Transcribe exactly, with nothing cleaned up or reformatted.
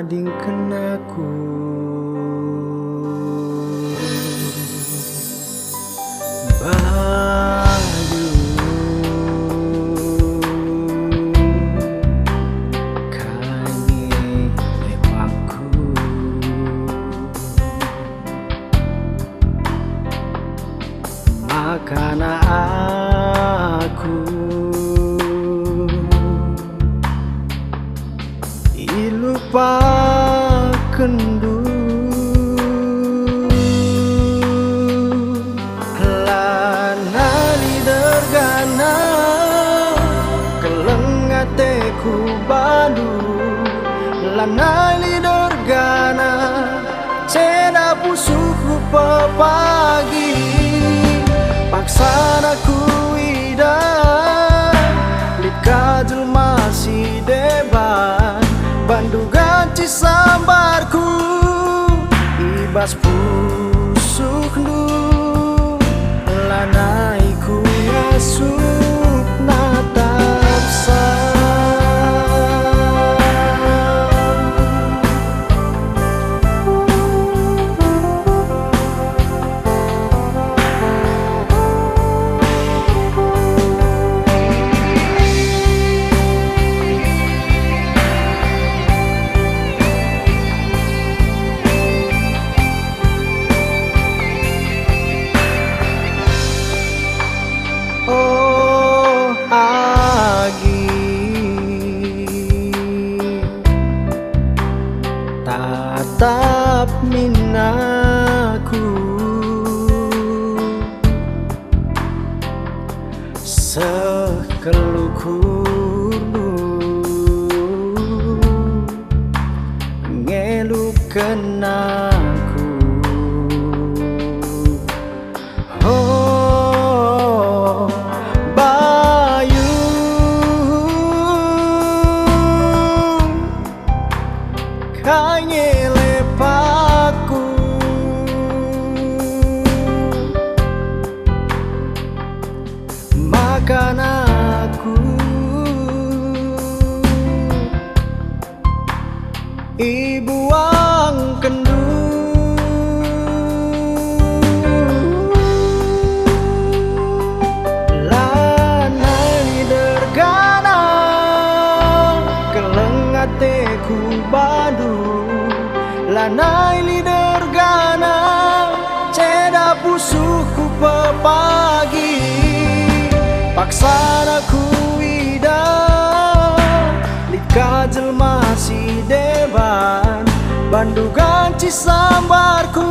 Dingken aku, Bayu, kai nge lepakku. Makana aku ilupakenndu. Lanai lider gana, keleng ateku bandu. Lanai lider gana, ceda pusuhku pepagi. Paksana kuidah, lit ka jelma si deban, bandu ganci sambarku i bas pusuhndu. Lanai ku ngasup natapsa. Oh, agi tatap min aku seh kal ukurmu ngeluhken aku. Oh, Bayu, kai nge lepakku. Makana aku ibuangkenndu. Lanai lider gana, keleng ateku bandu. Lanai lider gana, ceda pusuhku pepagi. Paksana kuidah, lit ka jelma si deban, bandu ganci sambarku.